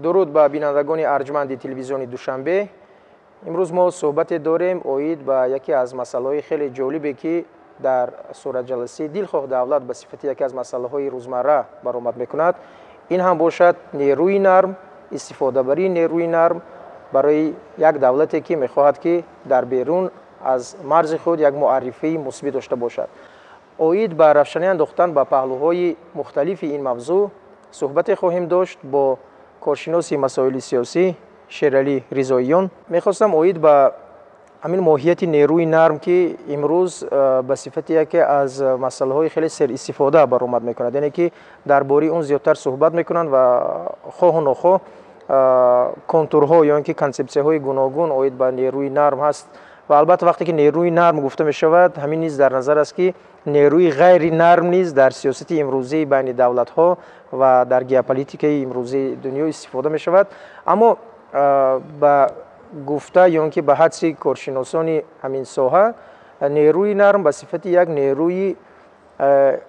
Дуруд ба бинандагони арҷманди телевизиони Душанбе. Имрӯз мо суҳбате дорем оид ба яке аз масъалаҳои хеле ҷолибе, ки дар суратҷаласаи дилхоҳ давлат ба сифати яке аз масъалаҳои рӯзмарра баромад мекунад. Ин ҳам бошад нерӯи нарм, истифодабарии нерӯи нарм барои як давлате, ки мехоҳад, ки дар берун аз марзи худ як муаррифии мусбӣ дошта бошад. Оид ба равшанӣ андохтан ба паҳлӯҳои мухталифи ин мавзӯъ суҳбате хоҳем дошт бо коршиноси масоили сиёсӣ Шералӣ Ризоиён. Мехостам оид ба ҳамин моҳияти нерӯи нарм, ки имрӯз ба сифати яке аз масъалаҳои хеле серистифода баромад мекунад, яъне ки дар бораи он зиёдтар суҳбат мекунанд ва хоҳу нохоҳ контурҳо ё ин ки консепсияҳои гуногун оид ба нерӯи нарм ҳаст. Ва албатта вақте ки нерӯи нарм гуфта мешавад, ҳамин низ дар назар аст, ки нерӯи ғайри нарм низ дар сиёсати имрӯзии байни давлатҳо ва дар геополитикаи имрӯзии дунё истифода мешавад. Аммо ба гуфта ё ин ки ба ҳадси коршиносони ҳамин соҳа, нерӯи нарм ба сифати як нерӯи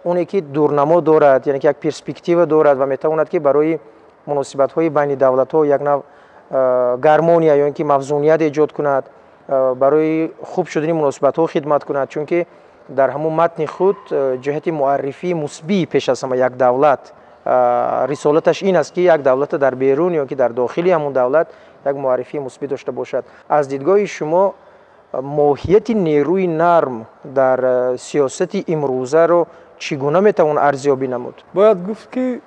оне ки дурнамо дорад, яъне ки як перспектива дорад ва метавонад, ки барои муносибатҳои байни давлатҳо як нав гармония ё ин ки мавзуният эҷод кунад, барои хуб шудани муносибатҳо хидмат кунад, чунки дар ҳамон матни худ ҷиҳати муаррифии мусбӣ пеш аз ҳама як давлат рисолаташ ин аст, ки як давлата дар берун ё ки дар дохили ҳамон давлат як муаррифии мусбӣ дошта бошад. Аз дидгоҳи шумо моҳияти нерӯи нарм дар сиёсати имрӯзаро чӣ гуна метавон арзёбӣ намуд? Бояд гуфт, ки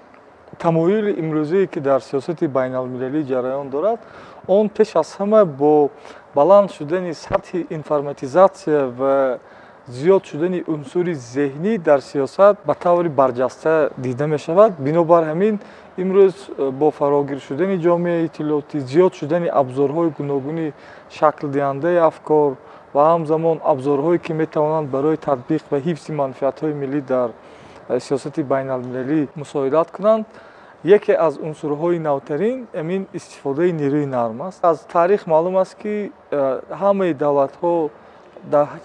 тамоюли имрӯзие, ки дар сиёсати байналмилалӣ ҷараён дорад, он пеш аз ҳама бо баланд шудани сатҳи информатизатсия ва зиёд шудани унсури зеҳнӣ дар сиёсат ба таври барҷаста дида мешавад. Бинобар ҳамин имрӯз бо фарогир шудани ҷомеаи иттилоотӣ, зиёд шудани абзорҳои гуногуни шаклдиҳандаи афкор ва ҳамзамон абзорҳое, ки метавонанд барои татбиқ ва ҳифзи манфиатҳои миллӣ дар сиёсати байналмилалӣ мусоидат кунанд, яке аз унсурҳои навтарин ҳамин истифодаи нерӯи нарм аст. Аз таърих маълум аст, ки ҳамаи давлатҳо,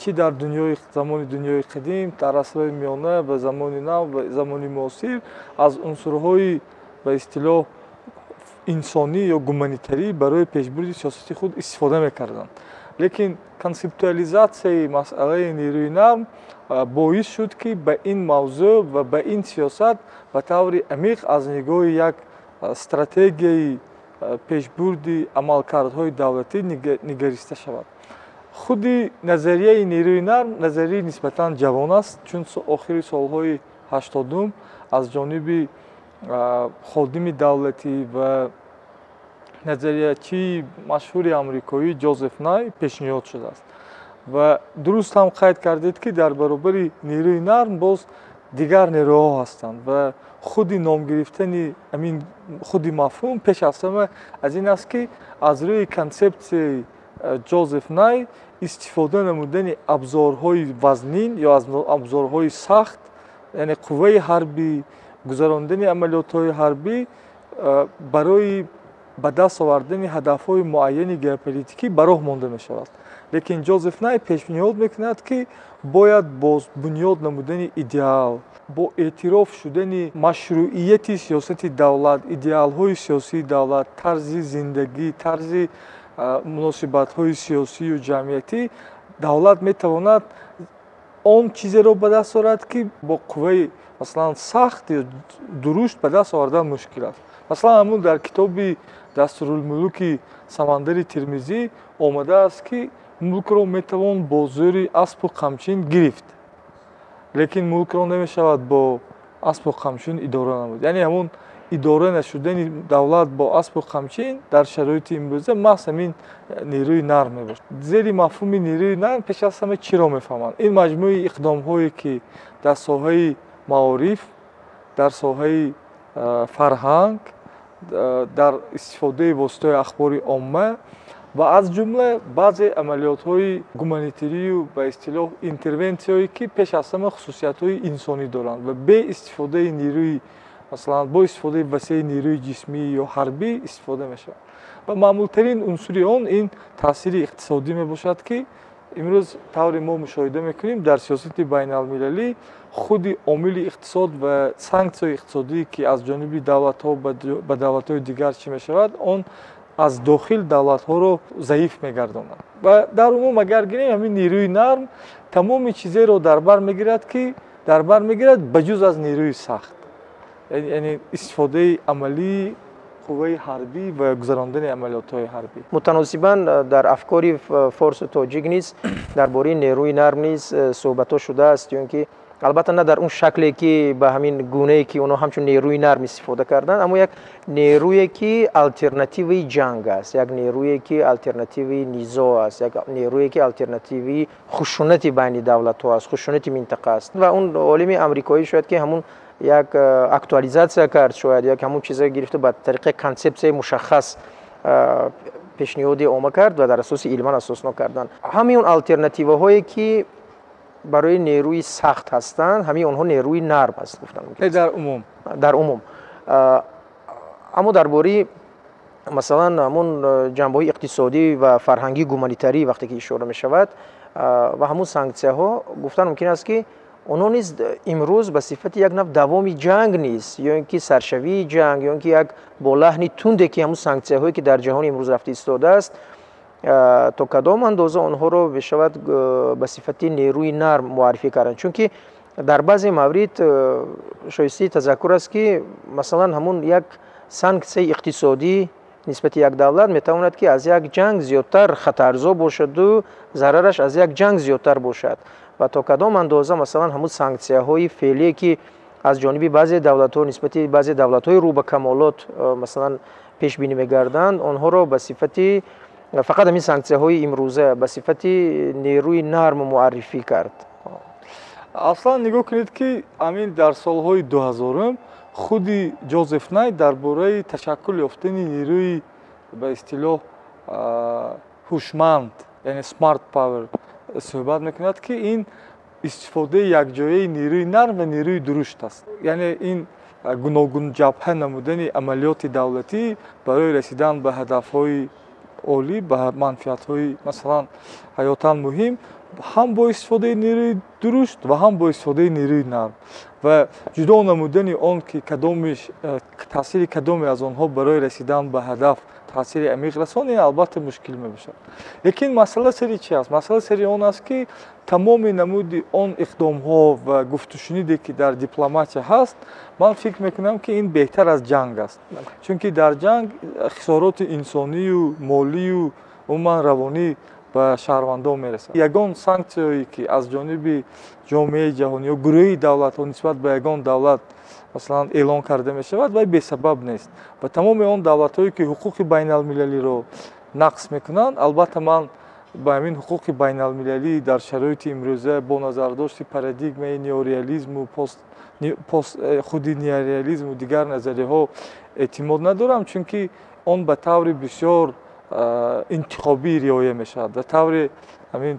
чӣ дар дунёи замони дунёи қадим, дар асрҳои миёна ва замони нав ва замони муосир, аз унсурҳои ба истилоҳ инсонӣ ё гуманитарӣ барои пешбурди сиёсати худ истифода мекарданд. Лекин консептуализатсияи масъалаи нерӯи нарм боис шуд, ки ба ин мавзӯъ ва ба ин сиёсат ба таври амиқ аз нигоҳи як стратегияи пешбурди амалкардҳои давлатӣ нигариста шавад. Худи назарияи нерӯи нарм назарияи нисбатан ҷавон аст, чун охири солҳои 80-ум аз ҷониби ходими давлатӣ ва назариячии машҳури амрикоӣ Ҷозеф Най пешниҳод шудааст. Ва дуруст ҳам қайд кардед, ки дар баробари нерӯи нарм боз дигар нерӯҳо ҳастанд ва худи ном гирифтани ҳамин худи мафҳум пеш аз ҳама аз ин аст, ки аз рӯи консепсияи Ҷозеф Най истифода намудани абзорҳои вазнин ё аз абзорҳои сахт, яъне қувваи ҳарбӣ, гузарондани амалиётҳои ҳарбӣ барои ба даст овардани ҳадафҳои муайяни геополитикӣ ба роҳ монда мешавад. Лекин Ҷозеф Най пешниҳод мекунад, ки бояд бо бунёд намудани идеал, бо эътироф шудани машрӯияти сиёсати давлат, идеалҳои сиёсии давлат, тарзи зиндагӣ, тарзи муносибатҳои сиёсию ҷамъиятӣ давлат метавонад он чизеро ба даст орад, ки бо қувваи масалан сахт ё дурушт ба даст овардан мушкил аст. Масалан, ҳамун дар китоби Дастурулмулуки Самандари Термизӣ омадааст, ки мулкро метавон бо зӯри аспу қамчин гирифт, лекин мулкро намешавад бо аспу қамчин идора намуд. Яъне ҳамун идора нашудани давлат бо аспу қамчин дар шароити имрӯза маҳз ҳамин нерӯи нарм мебошад. Зери мафҳуми нерӯи нарм пеш аз ҳама чиро мефаҳманд? Ин маҷмӯи иқдомҳое, ки дар соҳаи маориф, дар соҳаи фарҳанг, дар истифодаи воситаҳои ахбори омма ва аз ҷумла баъзе амалиётҳои гуманитарию ба истилоҳ интервенсияҳое, ки пеш аз ҳама хусусиятҳои инсонӣ доранд ва бе истифодаи нерӯи, масалан, бо истифодаи васеи нерӯи ҷисмӣ ё ҳарбӣ истифода мешавад. Ва маъмултарин унсури он ин таъсири иқтисодӣ мебошад, ки Имрӯз тавре мо мушоҳида мекунем, дар сиёсати байналмилалӣ худи омили иқтисод ва санксияҳои иқтисодӣ, ки аз ҷониби давлатҳо ба давлатҳои дигар чӣ мешавад, он аз дохил давлатҳоро заиф мегардонад. Ва дар умум агар гирем, ҳамин нерӯи нарм тамоми чизеро дар бар мегирад, ки дар бар мегирад ба ҷуз аз нерӯи сахт, яъне истифодаи амалии қувваи ҳарбӣ ва гузарондани амалиётҳои ҳарбӣ. Мутаносибан дар афкори форсу тоҷик низ дар бораи нерӯи нарм низ суҳбатҳо шудааст, ё ин ки албатта на дар он шакле ки ба ҳамин гунае ки онҳо ҳамчун нерӯи нарм истифода карданд, аммо як нерӯе ки алтернативаи ҷанг аст, як нерӯе ки алтернативаи низоъ аст, як нерӯе ки алтернативаи хушунати байни давлатҳо аст, хушунати минтақа аст. Ва он олими амрикоӣ шояд ки ҳамун як актуализатсия кард, шояд як ҳамун чизе гирифта ба тариқи консепсияи мушаххас пешниҳоди омма кард ва дар асоси илман асоснок кардан. Ҳамин он алтернативаҳое ки барои нерӯи сахт ҳастанд, ҳамин онҳо нерӯи нарм аст, гуфтан мумкин аст. Дар умум. Дар умум. Аммо дар бораи масалан ҳамун ҷанбаҳои иқтисодӣ ва фарҳангии гуманитарӣ вақте ки ишора мешавад ва ҳамун санксияҳо, гуфтан мумкин аст ки онҳо низ имрӯз ба сифати як нав давоми ҷанг низ, ё ин ки саршавии ҷанг, ё ин ки як бо лаҳни тунде ки ҳамун санксияҳое ки дар ҷаҳони имрӯз рафта истодааст, то кадом андоза онҳоро мешавад ба сифати нерӯи нарм муаррифӣ кардан? Чунки дар баъзе маврид шоистаи тазаккур аст ки масалан ҳамун як санксияи иқтисодӣ нисбати як давлат метавонад ки аз як ҷанг зиёдтар хатарзо бошаду зарараш аз як ҷанг зиёдтар бошад. Ва то кадом андоза масалан ҳамун санксияҳои феълие ки аз ҷониби баъзе давлатҳо нисбати баъзе давлатҳои рӯ ба камолот масалан пешбинӣ мегарданд, онҳоро ба сифати фақат ҳамин санксияҳои имрӯза ба сифати нерӯи нарм муаррифӣ кард? Аслан нигоҳ кунед ки ҳамин дар солҳои 2000 худи Ҷозеф Най дар бораи ташаккул ёфтани нерӯи ба истилоҳ ҳушманд, яъне smart power суҳбат мекунад, ки ин истифодаи якҷояи нерӯи нарм ва нерӯи дурушт аст. Яъне ин гуногунҷабҳа намудани амалиёти давлатӣ барои расидан ба ҳадафҳои олӣ, ба манфиатҳои масалан ҳаётан муҳим, ҳам бо истифодаи нерӯи дурушт ва ҳам бо истифодаи нерӯи нарм ва ҷудо намудани он ки кадомиш таъсири кадоме аз онҳо барои расидан ба ҳадаф таъсири амиқ расон, ин албатта мушкил мебошад. Лекин масъала сари чи аст? Масъала сари он аст ки тамоми намуди он иқдомҳо ва гуфтушуниде ки дар дипломатия ҳаст, ман фикр мекунам ки ин беҳтар аз ҷанг аст. Чунки дар ҷанг хисороти инсонию молию умуман равонӣ ба шаҳрвандон мерасад. Ягон санксияе ки аз ҷониби ҷомеаи ҷаҳонӣ ё гурӯҳи давлатҳо нисбат ба ягон давлат масалан эълон карда мешавад, вай бесабаб нест. Ва тамоми он давлатҳое ки ҳуқуқи байналмилалиро нақз мекунанд, албатта ман ба ҳамин ҳуқуқи байналмилалӣ дар шароити имрӯза бо назардошти парадигмаи неореализму худи неореализму дигар назарияҳо эътимод надорам, чунки он ба таври бисёр интихобӣ риоя мешавад. Ба таври ҳамин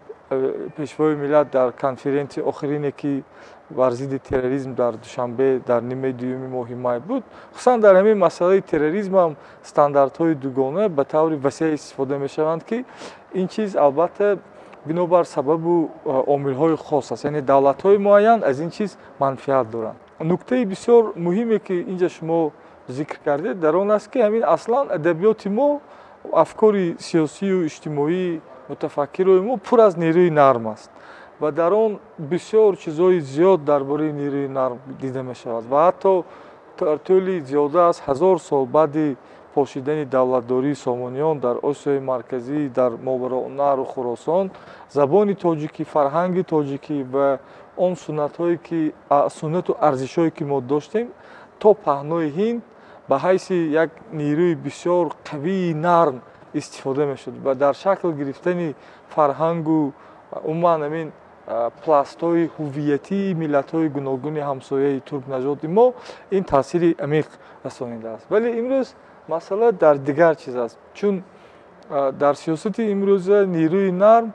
пешвои миллат дар конференсияи охирине ки бар зидди терроризм дар Душанбе дар нимаи дуюми моҳи май буд, хусусан дар ҳамин масъалаи терроризм ҳам стандартҳои дугона ба таври васеъ истифода мешаванд, ки ин чиз албатта бинобар сабабу омилҳои хос аст, яъне давлатҳои муайян аз ин чиз манфиат доранд. Нуктаи бисёр муҳиме ки инҷа шумо зикр кардед, дар он аст ки ҳамин аслан адабиёти мо, афкори сиёсию иҷтимоии мутафаккирои мо пур аз нерӯи нарм аст ва дар он бисёр чизҳои зиёд дар бораи нерӯи нарм дида мешавад ва ҳатто дар тӯли зиёда аз 1000 сол баъди пошидани давлатдории Сомониён дар Осиёи Марказӣ, дар Мовароуннаҳру Хуросон, забони тоҷикӣ, фарҳанги тоҷикӣ ва он суннатҳое ки суннату арзишҳое ки мо доштем, то паҳнои Ҳинд ба ҳайси як нерӯи бисёр қавии нарм истифода мешуд ва дар шакл гирифтани фарҳангу умуман ҳамин пластҳои ҳувиятии миллатҳои гуногуни ҳамсояи туркнажоди мо ин таъсири амиқ расонидааст. Вале имрӯз масъала дар дигар чиз аст, чун дар сиёсати имрӯза нерӯи нарм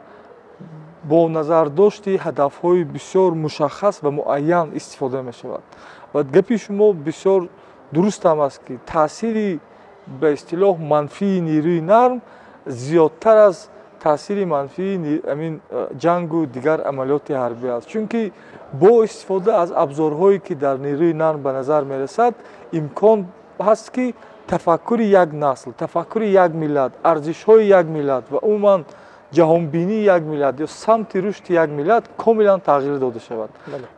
бо назардошти ҳадафҳои бисёр мушаххас ва муайян истифода мешавад. Ва гапи шумо бисёр дуруст ҳам аст, ки таъсири ба истилоҳ манфии нерӯи нарм зиёдтар аз Таъсири манфии ҳамин ҷангу дигар амалиёти ҳарбӣ аст, чунки бо истифода аз абзорҳое, ки дар нерӯи нарм ба назар мерасад, имкон ҳаст, ки тафаккури як насл, тафаккури як миллат, арзишҳои як миллат ва умуман ҷаҳонбинии як миллат ё самти рушди як миллат комилан тағйир дода шавад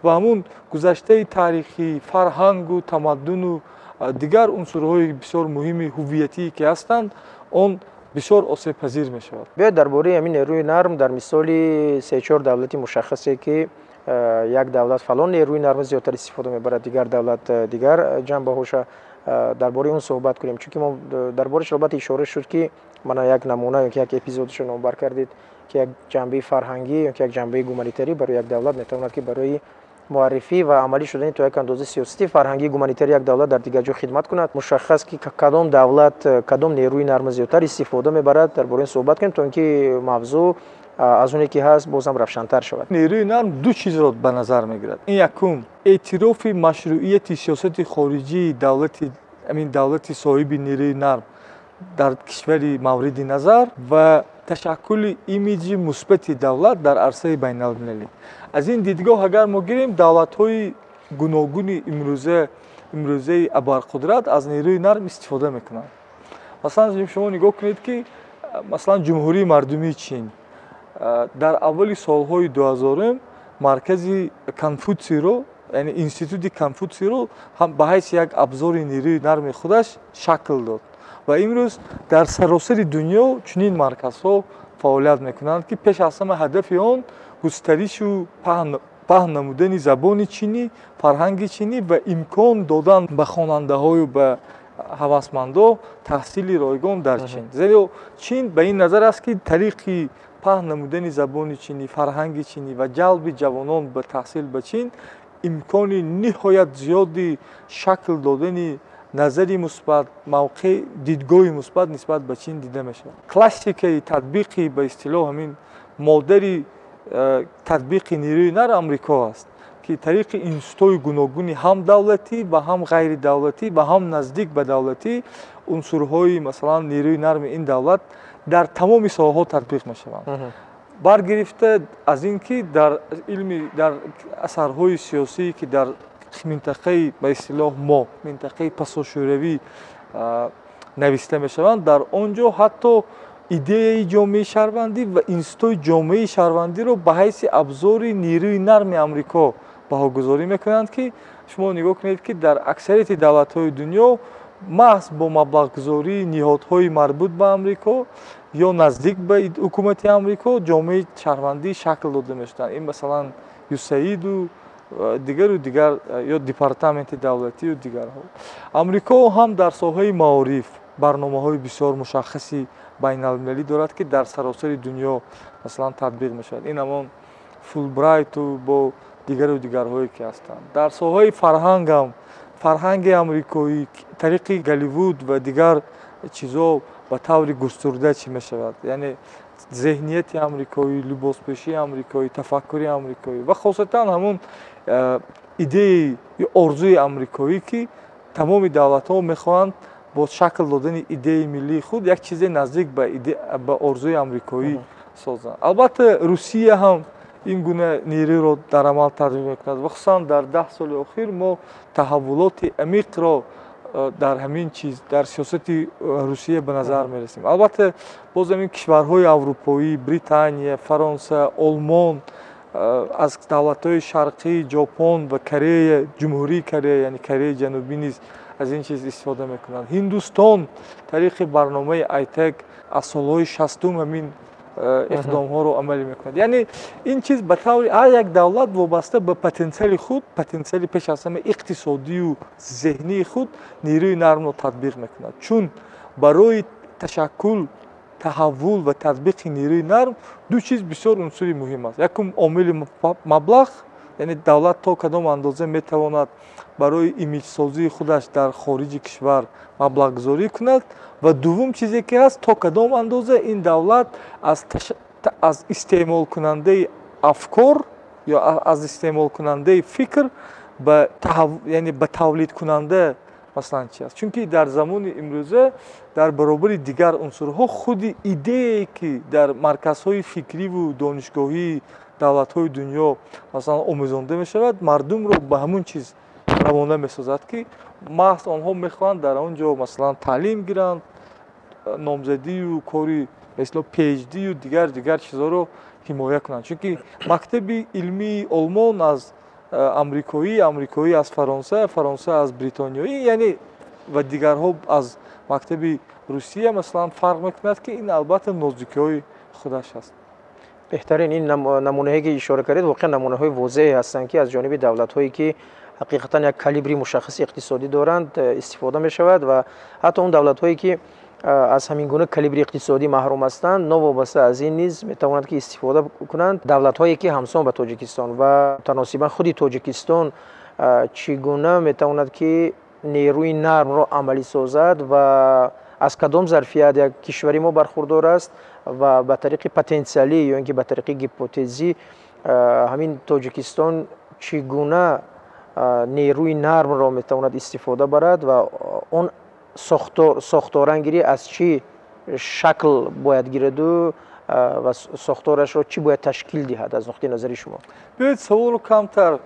ва ҳамун гузаштаи таърихӣ, фарҳангу тамаддуну дигар унсурҳои бисёр муҳими ҳувиятие, ки ҳастанд, он бисёр осебпазир мешавад. Биёед, дар бораи ҳамин нерӯи нарм дар мисоли се-чор давлати мушаххасе, ки як давлат фалон нерӯи нарм зиёдтар истифода мебарад, дигар давлат дигар ҷанбаҳоша, дар бораи он суҳбат кунем, чунки мо дар борааш албатта ишора шуд, ки мана як намуна ё як эпизодашо номбар кардед, ки як ҷанбаи фарҳангӣ ё як ҷанбаи гуманитарӣ барои як давлат метавонад, ки барои муаррифӣ ва амалӣ шудани то як андоза сиёсати фарҳангии гуманитарии як давлат дар дигар ҷо хидмат кунад. Мушаххас, ки кадом давлат кадом нерӯи нарм зиёдтар истифода мебарад, дар бораи ин суҳбат кунем, то ин ки мавзӯъ аз оне ки ҳаст, боз ҳам равшантар шавад. Нерӯи нарм ду чизро ба назар мегирад. Ин якум, эътирофи машруияти сиёсати хориҷии давлати, ҳамин давлати соҳиби нерӯи нарм дар кишвари мавриди назар ва ташаккули имиҷи мусбати давлат дар арсаи байналмилалӣ. Аз ин дидгоҳ агар мо гирем, давлатҳои гуногуни имрӯзаи абарқудрат аз нерӯи нарм истифода мекунанд. Масалан, шумо нигоҳ кунед, ки масалан Ҷумҳурии Мардумии Чин дар аввали солҳои 2000-ум Маркази Конфутсиро, яъне Институти Конфутсиро ҳам ба ҳайси як абзори нерӯи нарми худаш шакл дод ва имрӯз дар саросари дунё чунин марказҳо фаъолият мекунанд, ки пеш аз ҳама ҳадафи он густаришу паҳн намудани забони чинӣ, фарҳанги чинӣ ва имкон додан ба хонандаҳою ба ҳавасмандо таҳсили ройгон дар Чин, зеро Чин ба ин назар аст, ки тариқи паҳн намудани забони чинӣ, фарҳанги чинӣ ва ҷалби ҷавонон ба таҳсил ба Чин имкони ниҳоят зиёди шакл додани назари мусбат, мавқеъ, дидгоҳи мусбат нисбат ба Чин дида мешавад. Классикаи татбиқи, ба истилоҳ, ҳамин модари татбиқи нерӯи нарм Амрико аст, ки тариқи институтҳои гуногуни ҳам давлатӣ ва ҳам ғайридавлатӣ ва ҳам наздик ба давлатӣ унсурҳои, масалан, нерӯи нарми ин давлат дар тамоми соҳаҳо татбиқ мешаванд, баргирифта аз ин ки дар илми, дар асарҳои сиёсие, ки дар минтақаи, ба истилоҳ, мо минтақаи пасошӯравӣ нависта мешаванд, дар он ҷо ҳатто идеяи ҷомеаи шаҳрвандӣ ва институтҳои ҷомеаи шаҳрвандиро ба ҳайси абзори нерӯи нарми Амрико баҳогузорӣ мекунанд, ки шумо нигоҳ кунед, ки дар аксарияти давлатҳои дунё маҳз бо маблағгузории ниҳодҳои марбут ба Амрико ё наздик ба ҳукумати Амрико ҷомеаи шаҳрвандӣ шакл дода мешуданд. Ин, масалан, ЮСАИДу дигару дигар ё департаменти давлатию дигарҳо. Амрико ҳам дар соҳаи маориф барномаҳои бисёр мушаххаси байналмилалӣ дорад, ки дар саросари дунё, масалан, татбиқ мешавад. Ин ҳамон Фулбрайту бо дигару дигарҳое, ки ҳастанд. Дар соҳаи фарҳанг ҳам фарҳанги амрикоӣ тариқи Голливуд ва дигар чизҳо ба таври густурда чӣ мешавад, яъне зеҳнияти амрикоӣ, либоспӯшии амрикоӣ, тафаккури амрикоӣ ва хосатан ҳамун идеяи орзуи амрикоӣ, ки тамоми давлатҳо мехоҳанд бо шакл додани идеяи миллии худ як чизе наздик ба орзуи амрикоӣ созанд. Албатта, Русия ҳам ин гуна нерӯро дар амал татбиқ мекунад ва хусусан дар 10 соли охир мо таҳаввулоти амиқро дар ҳамин чиз, дар сиёсати Русия ба назар мерасем. Албатта, боз ҳамин кишварҳои аврупоӣ, Британия, Фаронса, Олмон, аз давлатҳои шарқӣ Ҷопон ва Корея, Ҷумҳурии Корея, яъне Кореяи Ҷанубӣ низ аз ин чиз истифода мекунанд. Ҳиндустон тариқи барномаи АЙТЕК аз солҳои 60-ум ҳамин иқдомҳоро амалӣ мекунад. Яъне ин чиз ба таври ҳар як давлат вобаста ба потенсиали худ, потенсиали пеш аз ҳама иқтисодию зеҳнии худ, нерӯи нармро татбиқ мекунад, чун барои ташаккул, таҳаввул ва татбиқи нерӯи нарм ду чиз бисёр унсури муҳим аст. Якум, омили маблағ, яъне давлат то кадом андоза метавонад барои имиҷсозии худаш дар хориҷи кишвар маблағгузорӣ кунад, ва дуввум чизе ки ҳаст, то кадом андоза ин давлат аз истеъмолкунандаи афкор ё аз истеъмолкунандаи фикр яъне ба тавлидкунанда Масалан, чи аст? Чунки дар замони имрӯза дар баробари дигар унсурҳо худи идеяе, ки дар марказҳои фикриву донишгоҳии давлатҳои дунё, масалан, омӯзонда мешавад, мардумро ба ҳамун чиз равона месозад, ки маҳз онҳо мехоҳанд дар он ҷо, масалан, таълим гиранд, номзадию кори, ба истилоҳ, PhD-ю дигар чизҳоро ҳимоя кунанд. Чунки мактаби илмии Олмон аз амрикоӣ, амрикоӣ аз Фаронса, Фаронса аз бритониёӣ, яъне ва дигарҳо аз мактаби Русия, масалан, фарқ мекунад, ки ин албатта нозукиҳои худаш аст. Беҳтарин ин намунаҳое, ки ишора кардед, воқеан намунаҳои возеҳе ҳастанд, ки аз ҷониби давлатҳое, ки ҳақиқатан як калибри мушаххаси иқтисодӣ доранд, истифода мешавад ва ҳатто он давлатҳое, ки аз ҳамин гуна калибри иқтисодӣ маҳрум ҳастанд, новобаста аз ин низ метавонанд, ки истифода кунанд. Давлатҳое, ки ҳамсон ба Тоҷикистон ва мутаносибан худи Тоҷикистон чӣ гуна метавонад, ки нерӯи нармро амалӣ созад ва аз кадом зарфият як кишвари мо бархурдор аст ва ба тариқи потенсиалӣ ё ин ки ба тариқи гипотезӣ ҳамин Тоҷикистон чӣ гуна нерӯи нармро метавонад истифода барад ва он сохторангирӣ аз чӣ шакл бояд гираду ва сохторашро чӣ бояд ташкил диҳад аз нуқтаи назари шумо? Биёед, саволро камтар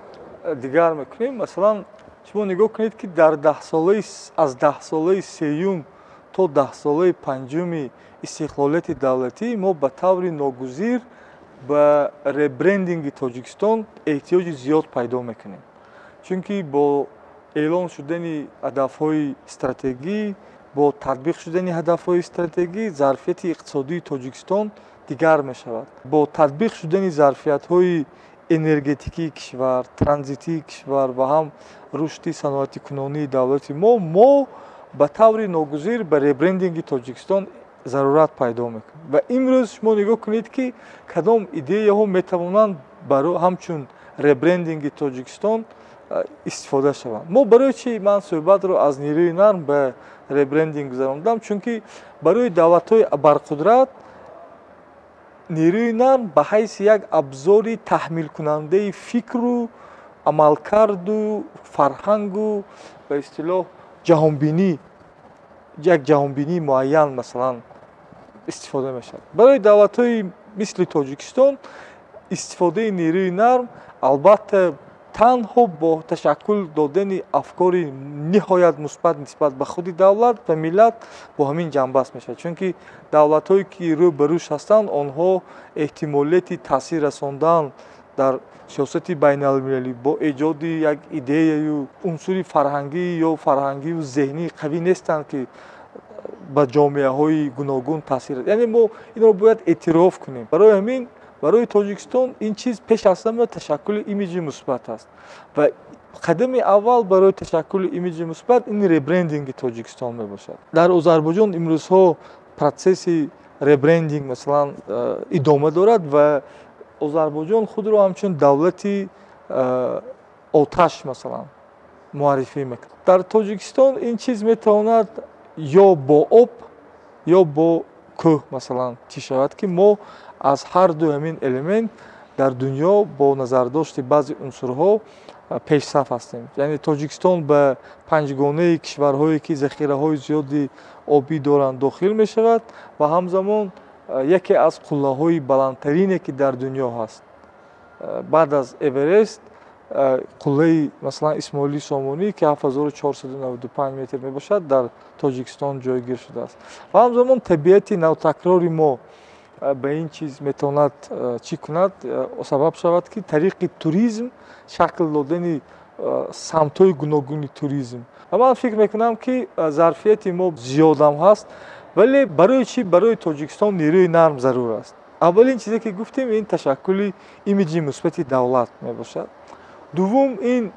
дигар мекунем. Масалан, шумо нигоҳ кунед, ки дар даҳсолаи, аз даҳсолаи сеюм то даҳсолаи панҷуми истиқлолияти давлатӣ мо ба таври ногузир ба ребрендинги Тоҷикистон эҳтиёҷи зиёд пайдо мекунем, чунки бо эълон шудани ҳадафҳои стратегӣ, бо татбиқ шудани ҳадафҳои стратегӣ зарфияти иқтисодии Тоҷикистон дигар мешавад. Бо татбиқ шудани зарфиятҳои энергетикии кишвар, транзитии кишвар ва ҳам рушди саноатикунонии давлати мо, мо ба таври ногузир ба ребрендинги Тоҷикистон зарурат пайдо мекунем. Ва имрӯз шумо нигоҳ кунед, ки кадом идеяҳо метавонанд ҳамчун ребрендинги Тоҷикистон истифода шаванд. Мо барои чи ман суҳбатро аз нерӯи нарм ба ребрендинг гузарондам? Чунки барои давлатҳои абарқудрат нерӯи нарм ба ҳайси як абзори таҳмилкунандаи фикру амалкарду фарҳангу, ба истилоҳ, ҷаҳонбинӣ, як ҷаҳонбинии муайян, масалан, истифода мешавад. Барои давлатҳои мисли Тоҷикистон истифодаи нерӯи нарм албатта танҳо бо ташаккул додани афкори ниҳоят мусбат нисбат ба худи давлат ва миллат бо ҳамин ҷанбаст мешавад, чунки давлатҳое, ки рӯ ба рушд ҳастанд, онҳо эҳтимолияти таъсир расондан дар сиёсати байналмилалӣ бо эҷоди як идеяю унсури фарҳангӣ ё фарҳангию зеҳнии қавӣ нестанд, ки ба ҷомеаҳои гуногун таъсир, яъне мо инро бояд эътироф кунем. Барои ҳамин барои Тоҷикистон ин чиз пеш аз ҳама ташаккули имиҷи мусбат аст ва қадами аввал барои ташаккули имиҷи мусбат ин ребрендинги Тоҷикистон мебошад. Дар Озарбойҷон имрӯзҳо процесси ребрендинг, масалан, идома дорад ва Озарбойҷон худро ҳамчун давлати оташ, масалан, муаррифӣ мекунад. Дар Тоҷикистон ин чиз метавонад ё бо об, ё бо кӯҳ, масалан, чӣ шавад, ки мо аз ҳар ду ҳамин элемент дар дунё бо назардошти баъзе унсурҳо пешсаф ҳастем. Яъне Тоҷикистон ба панҷгонаи кишварҳое, ки захираҳои зиёди обӣ доранд, дохил мешавад ва ҳамзамон яке аз қуллаҳои баландтарине, ки дар дунё ҳаст баъд аз Эверест, қуллаи, масалан, Исмоили Сомонӣ, ки 7495 метр мебошад, дар Тоҷикистон ҷойгир шудааст. Ва ҳамзамон табиати навтакрори мо ба ин чиз метавонад чӣ кунад, сабаб шавад, ки тариқи туризм шакл додани самтҳои гуногуни туризм. Ва ман фикр мекунам, ки зарфияти мо зиёдам ҳаст. Вале барои чӣ барои Тоҷикистон нерӯи нарм зарур аст? Аввалин чизе, ки гуфтем, ин ташаккули имиҷи мусбати давлат мебошад. Дуввум, ин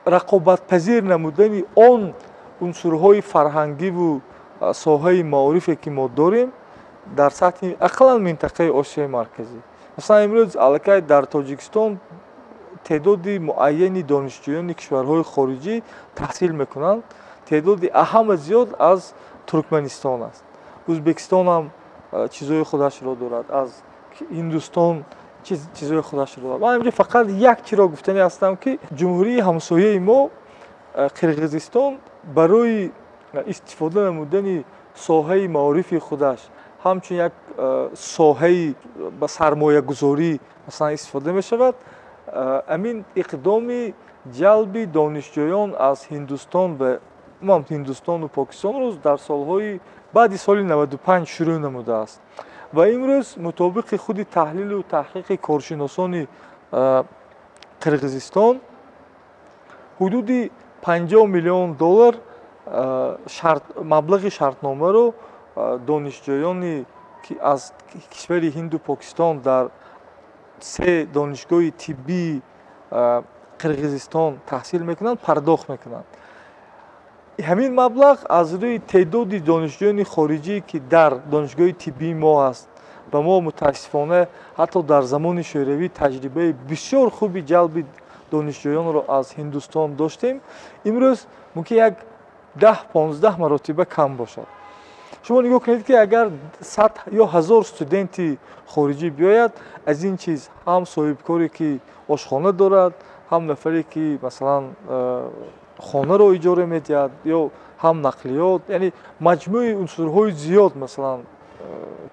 рақобатпазир намудани он унсурҳои фарҳангиву соҳаи маорифе, ки мо дорем дар сатҳи ақаллан минтақаи Осиёи Марказӣ. Масалан, имрӯз аллакай дар Тоҷикистон теъдоди муайяни донишҷӯёни кишварҳои хориҷӣ таҳсил мекунанд. Теъдоди аҳама зиёд аз Туркманистон аст. Ӯзбекистон ҳам чизҳои худашро дорад, аз Ҳиндустон чизҳои худашро дорад. Ман инҷо фақат як чиро гуфтанӣ ҳастам, ки ҷумҳурии ҳамсояи мо Қирғизистон барои истифода намудани соҳаи маорифи худаш ҳамчун як соҳаи ба сармоягузорӣ, масалан, истифода мешавад. Амин иқдоми ҷалби донишҷӯён аз Ҳиндустон ва умуман Ҳиндустону Покистонро дар солҳои баъди соли 95 шурӯъ намудааст ва имрӯз мутобиқи худи таҳлилу таҳқиқи коршиносони Қирғизистон ҳудуди 50 миллион доллар маблағи шартномаро донишҷӯёни аз кишвари Ҳинду Покистон дар се донишгоҳи тиббии Қирғизистон таҳсил мекунанд, пардохт мекунанд. Ҳамин маблағ аз рӯи теъдоди донишҷӯёни хориҷӣ, ки дар донишгоҳи тиббии мо аст, ва мо мутаассифона ҳатто дар замони шӯравӣ таҷрибаи бисёр хуби ҷалби донишҷӯёнро аз Ҳиндустон доштем, имрӯз мумкин як 10-15 маротиба кам бошад. Шумо нигоҳ кунед, ки агар 100 ё 1000 студенти хориҷӣ биёяд, аз ин чиз ҳам соҳибкоре, ки ошхона дорад, ҳам нафаре, ки, масалан, хонаро иҷора медиҳад, ё ҳам нақлиёт, яъне маҷмӯи унсурҳои зиёд, масалан,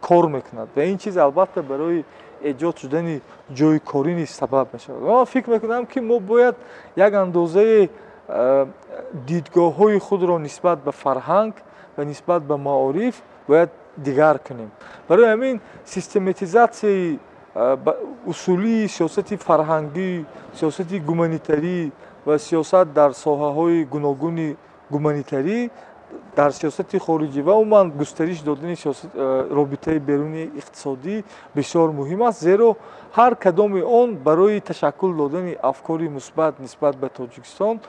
кор мекунад ва ин чиз албатта барои эҷод шудани ҷойи корӣ низ сабаб мешавад. Ва ман фикр мекунам, ки мо бояд як андозаи дидгоҳҳои худро нисбат ба фарҳанг ва нисбат ба маориф бояд дигар кунем. Барои ҳамин систематизатсияи усулии сиёсати фарҳангӣ, сиёсати гуманитарӣ ва сиёсат дар соҳаҳои гуногуни гуманитарӣ дар сиёсати хориҷӣ ва умуман густариш додани робитаи берунии иқтисодӣ бисёр муҳим аст, зеро ҳар кадоми он барои ташаккул додани афкори мусбат нисбат ба Тоҷикистон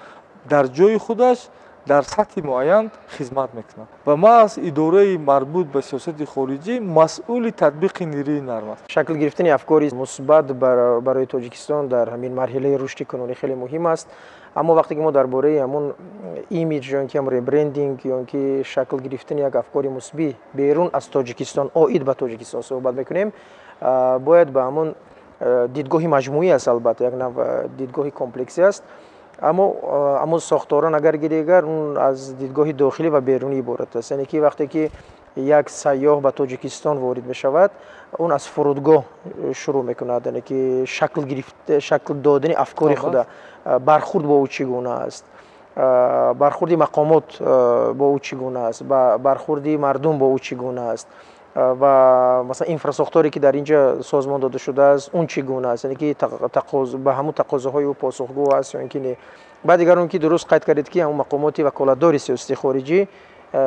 дар ҷои худаш дар сатҳи муайян хизмат мекунад ва маҳз идораи марбут ба сиёсати хориҷӣ масъули татбиқи нерӯи нарм аст. Шакл гирифтани афкори мусбат барои Тоҷикистон дар ҳамин марҳилаи рушди кунунӣ хеле муҳим аст. Аммо вақте ки мо дар бораи ҳамун имидж ё ки ҳам ребрендинг ё ки шакл гирифтани як афкори мусбӣ берун аз Тоҷикистон оид ба Тоҷикистон суҳбат мекунем, бояд ба ҳамун дидгоҳи маҷмӯӣ аст, албатта як нав дидгоҳи комплексӣ аст. Аммо сохторан агар гирегар, он аз дидгоҳи дохилӣ ва берунӣ иборат аст. Яъне ки вақте ки як сайёҳ ба Тоҷикистон ворид мешавад, он аз фурудгоҳ шурӯъ мекунад, яъне ки шакл додани афкори худа, бархурд бо ӯ чӣ гуна аст, бархурди мақомот бо ӯ чӣ гуна аст, бархурди мардум бо ӯ чӣ гуна аст ва масалан инфрасохторе, ки дар ин ҷо созмон дода шудааст, он чӣ гуна аст, яъне ки ба ҳамун тақозоҳои ӯ посухгӯ аст ё ин ки не. Баъд дигар он ки дуруст қайд кардед, ки ҳамун мақомоти ваколатдори сиёсати хориҷӣ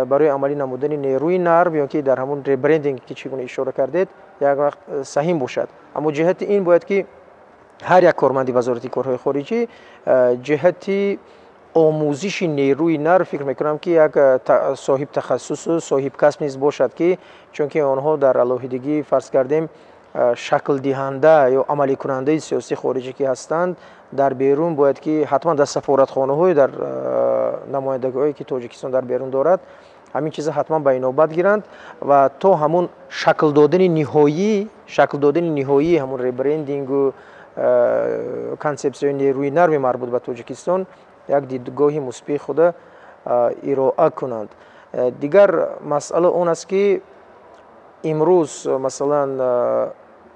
барои амалӣ намудани нерӯи нарм ё ки дар ҳамун ребрендинг, ки чӣ гуна ишора кардед, як вақт саҳим бошад. Аммо ҷиҳати ин бояд ки ҳар як корманди Вазорати корҳои хориҷӣ ҷиҳати омӯзиши нерӯи нарм, фикр мекунам, ки як соҳиб тахассусу соҳиб касб низ бошад, ки чунки онҳо дар алоҳидагӣ, фарз кардем, шаклдиҳанда ё амаликунандаи сиёсати хориҷӣ ки ҳастанд, дар берун бояд ки ҳатман дар сафоратхонаҳои, дар намояндагиҳое, ки Тоҷикистон дар берун дорад, ҳамин чиза ҳатман ба инобат гиранд ва то ҳамун шакл додани ниҳоии ҳамун ребрендингу консепсияи нерӯи нарми марбут ба Тоҷикистон як дидгоҳи мусбии худа ироа кунанд. Дигар масъала он аст, ки имрӯз, масалан,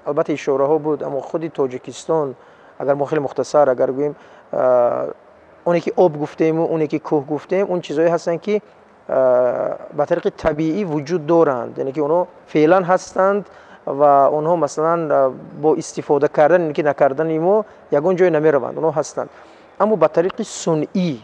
албатта ишораҳо буд, аммо худи Тоҷикистон, агар мо хеле мухтасар агар гӯем, оне ки об гуфтему, оне ки кӯҳ гуфтем, он чизҳое ҳастанд, ки ба тариқи табиӣ вуҷуд доранд, яъне ки онҳо феълан ҳастанд ва онҳо, масалан, бо истифода кардан яъне ки накардани мо ягон ҷое намераванд, онҳо ҳастанд. Аммо ба тариқи сунъӣ,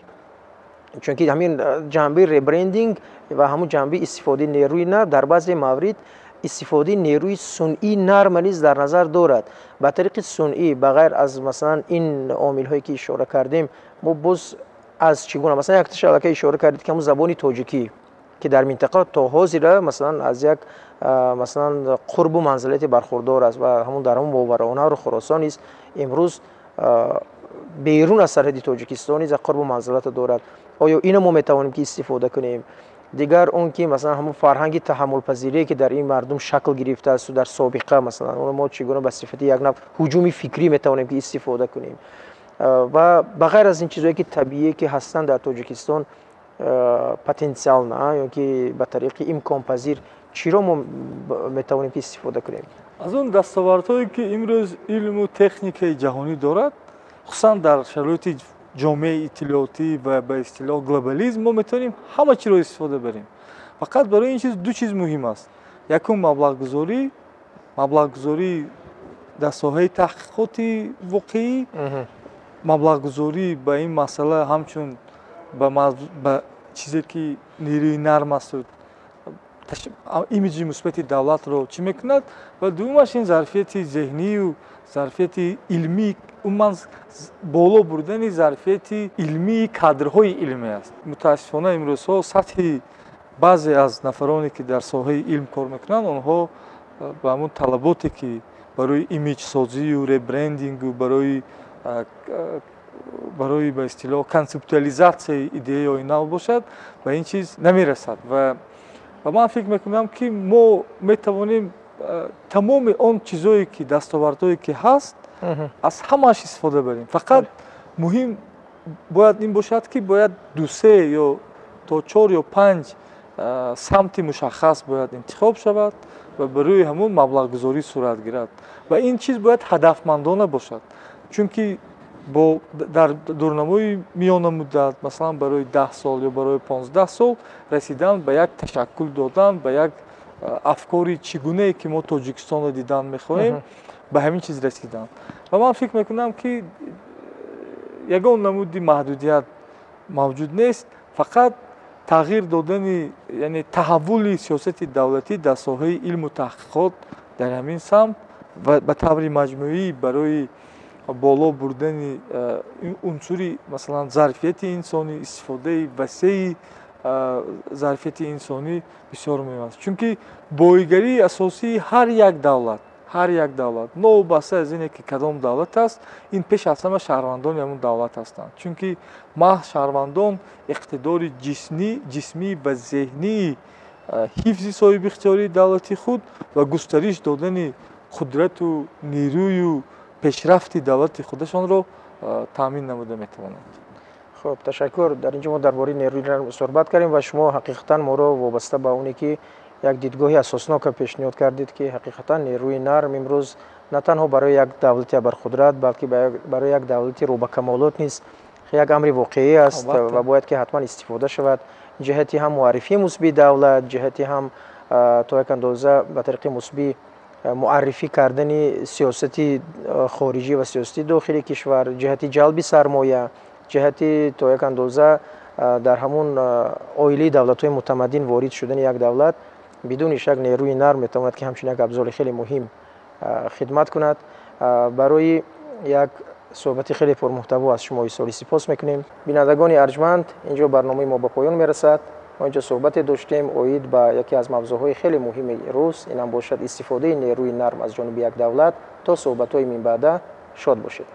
чунки ҳамин ҷанбаи ребрендинг ва ҳамун ҷанбаи истифодаи нерӯи нарм дар баъзе маврид истифодаи нерӯи сунъӣ нарма низ дар назар дорад. Ба тариқи сунъӣ, ба ғайр аз, масалан, ин омилҳое, ки ишора кардем, мо боз аз чӣ гуна, масалан, якташа аллакай ишора кардед, ки ҳамун забони тоҷикӣ, ки дар минтақа то ҳозира, масалан, аз як, масалан, қурбу манзилате бархурдор аст ва ҳамун дар ҳамун Мовароуннаҳру Хуросон низ имрӯз берун аз сарҳади Тоҷикистон низ як қурбу манзилата дорад. Оё ино мо метавонем ки истифода кунем? Дигар он ки, масалан, ҳамун фарҳанги таҳаммулпазирие, ки дар ин мардум шакл гирифтаасту дар собиқа, масалан, онро мо чӣ гуна ба сифати як нав ҳуҷуми фикрӣ метавонем ки истифода кунем? Ва ба ғайр аз ин чизҳое ки табиие ки ҳастанд дар Тоҷикистон, потенсиал ё ки ба тариқи имконпазир чиро мо метавонем ки истифода кунем? Аз он дастовардҳое ки имрӯз илму техникаи ҷаҳонӣ дорад, хусусан дар шароити ҷомеаи иттилоотӣ ва ба истилоҳ глобализм, мо метавонем ҳама чиро истифода барем. Фақат барои ин чиз ду чиз муҳим аст. Якум, маблағгузорӣ дар соҳаи таҳқиқоти воқеӣ, маблағгузорӣ ба ин масъала ҳамчун ба чизе ки нерӯи нарм асту имиҷи мусбати давлатро чӣ мекунад, ва дуввумаш ин зарфияти зеҳнию зарфияти илмӣ, умуман боло бурдани зарфияти илмии кадрҳои илмӣ аст. Мутаассифона, имрӯзҳо сатҳи баъзе аз нафароне, ки дар соҳаи илм кор мекунанд, онҳо ба ҳамон талаботе, ки барои имиҷсозию ребрендингу барои ба истилоҳ консептуализатсияи идеяҳои нав бошад, ба ин чиз намерасад. Ва ман фикр мекунам, ки мо метавонем тамоми он чизое ки дастовардҳое ки ҳаст, аз ҳамааш истифода барем. Фақат муҳим бояд ин бошад, ки бояд ду-се ё то чор ё панҷ самти мушаххас бояд интихоб шавад ва барои ҳамон маблағгузорӣ сурат гирад, ва ин чиз бояд ҳадафмандона бошад, чунки бо дар дурнамои миёнамуддат, масалан барои 10 сол ё барои 15 сол, расидан ба як ташаккул додан ба як афкори чӣ гунае ки мо Тоҷикистонро дидан мехоҳем, ба ҳамин чиз расидан. Ва ман фикр мекунам, ки ягон намуди маҳдудият мавҷуд нест, фақат тағйир додани, яъне таҳаввули сиёсати давлатӣ дар соҳаи илму таҳқиқот дар ҳамин самт ва ба таври маҷмӯӣ барои боло бурдани унсури, масалан, зарфияти инсонӣ, истифодаи васеи зарфияти инсонӣ бисёр муҳим аст, чунки боигарии асосии ҳар як давлат, ҳар як давлат, новобаста аз ине ки кадом давлат аст, ин пеш аз ҳама шаҳрвандони ҳамон давлат ҳастанд, чунки маҳз шаҳрвандон иқтидори ҷисмӣ ва зеҳнии ҳифзи соҳибихтиёрии давлати худ ва густариш додани қудрату нерӯю пешрафти давлати худашонро таъмин намуда метавонанд. Хуб, ташаккур. Дар ин ҷо мо дар бораи нерӯи нарм суҳбат кардем ва шумо ҳақиқатан моро вобаста ба оне ки як дидгоҳи асоснока пешниҳод кардед, ки ҳақиқатан нерӯи нарм имрӯз на танҳо барои як давлати абарқудрат, балки барои як давлати рӯ ба камолот низ як амри воқеӣ аст ва бояд ки ҳатман истифода шавад ҷиҳати ҳам муаррифии мусбии давлат, ҷиҳати ҳам то як андоза ба тариқи мусбӣ муаррифӣ кардани сиёсати хориҷӣ ва сиёсати дохили кишвар, ҷиҳати ҷалби сармоя, ҷиҳати то як андоза дар ҳамун оилаи давлатҳои мутамаддин ворид шудани як давлат. Бидуни шак, нерӯи нарм метавонад, ки ҳамчун як абзори хеле муҳим хидмат кунад. Барои як суҳбати хеле пурмуҳтаво аз шумо изҳори сипос мекунем. Бинандагони арҷманд, инҷо барномаи мо ба поён мерасад. Мо инҷо суҳбате доштем оид ба яке аз мавзӯъҳои хеле муҳими рӯз, инам бошад истифодаи нерӯи нарм аз ҷониби як давлат. То суҳбатҳои минбаъда, шод бошед.